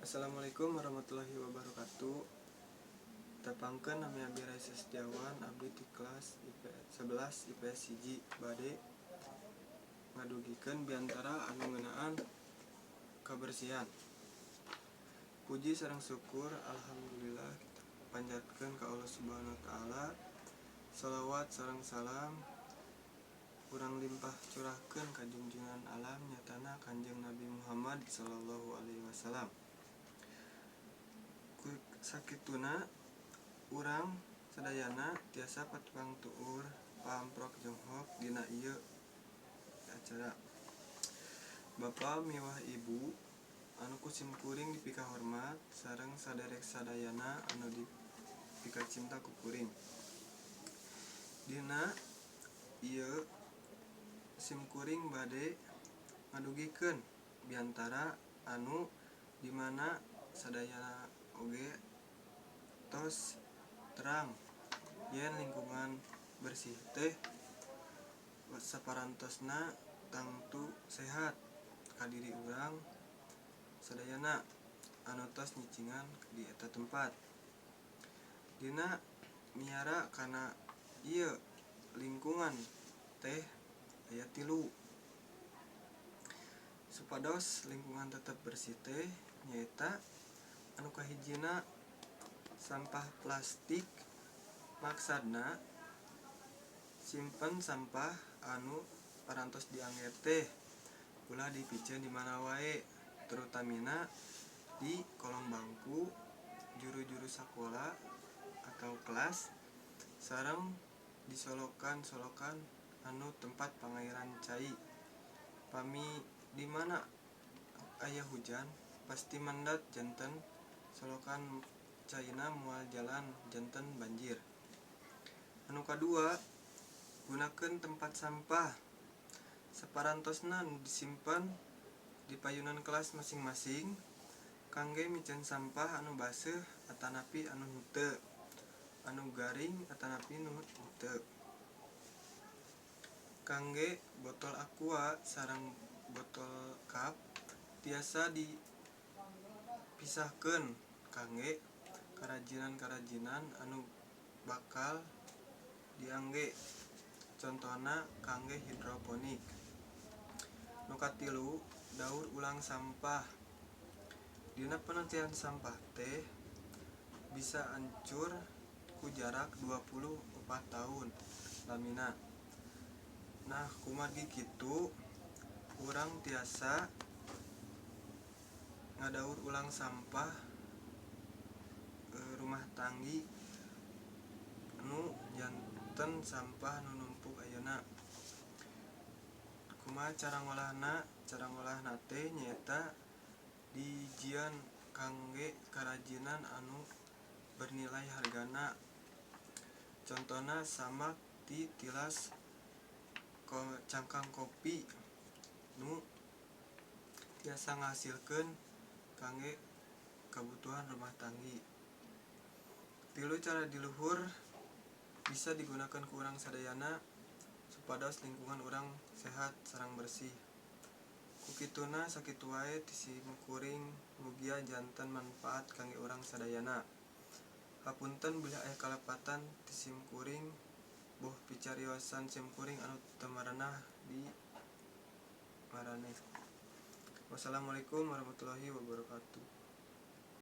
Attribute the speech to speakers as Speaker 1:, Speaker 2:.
Speaker 1: Assalamualaikum warahmatullahi wabarakatuh. Tepangkeun, nami abdi Raisa Setiawan, abdi ti kelas IP 11 IPS 1 bade ngadugikeun biantara anu ngeunaan kabersihan. Puji sareng syukur alhamdulillah kita panjatkeun ka Allah Subhanahu wa Taala. Salawat sareng salam urang limpah curahkeun ka junjungan alam, nyatana Kanjeng Nabi Muhammad sallallahu alaihi wasallam. Ku sakituna urang sadayana tiasa patepang tuur paamprok jonghok dina ieu acara. Bapa miwah Ibu anu ku simkuring dipikahormat sareng saderek sadayana anu dipikacinta ku kuring. Dina ieu simkuring bade ngadugikeun biantara anu dimana sadayana oge tos terang yen lingkungan bersih teh saparantosna tangtu sehat ka diri urang sadayana anu tos nyicingan di eta tempat. Dina miara kana ieu lingkungan teh aya tilu supados lingkungan tetep bersih teh, nyaeta anu kahijina sampah plastik, maksudna simpen sampah anu parantos diangge teh ulah dipiceun di mana wae, terutamina di kolong bangku juru-juru sakola atau kelas sareng di solokan-solokan anu tempat pangairan cai. Pami di mana aya hujan pasti mendat, janten solokan caina moal jalan, janten banjir. Anu kadua, gunakeun tempat sampah saparantosna nu disimpen di payunan kelas masing-masing kangge miceun sampah anu baseuh atanapi anu henteu, anu garing atanapi nu henteu. Kangge botol Aqua sareng botol cup tiasa dipisahkeun kangge karajinan-karajinan anu bakal diangge, contohna kangge hidroponik. Nu katilu, daur ulang sampah. Dina penelitian, sampah teh bisa ancur ku jarak 24 tahun lamina. Nah, kumargi kitu urang tiasa ngadaur ulang sampah rumah tanggi nu janten sampah nu numpuk ayeuna. Kumaha cara ngolahna? Cara ngolahna teh nyaeta dijieun kangge karajinan anu bernilai hargana, contohna samak ti tilas cangkang kopi nu tiasa ngahasilkeun kangge kabutuhan rumah tanggi. Tilu cara di luhur bisa digunakan ku urang sadayana supados lingkungan urang sehat sareng bersih. Ku kituna sakitu wae ti simkuring, mugia janten manfaat kangge urang sadayana. Hapunten bilih aya kalepatan ti simkuring boh picariosan simkuring anu teu merenah di maraneh. Wassalamualaikum warahmatullahi wabarakatuh.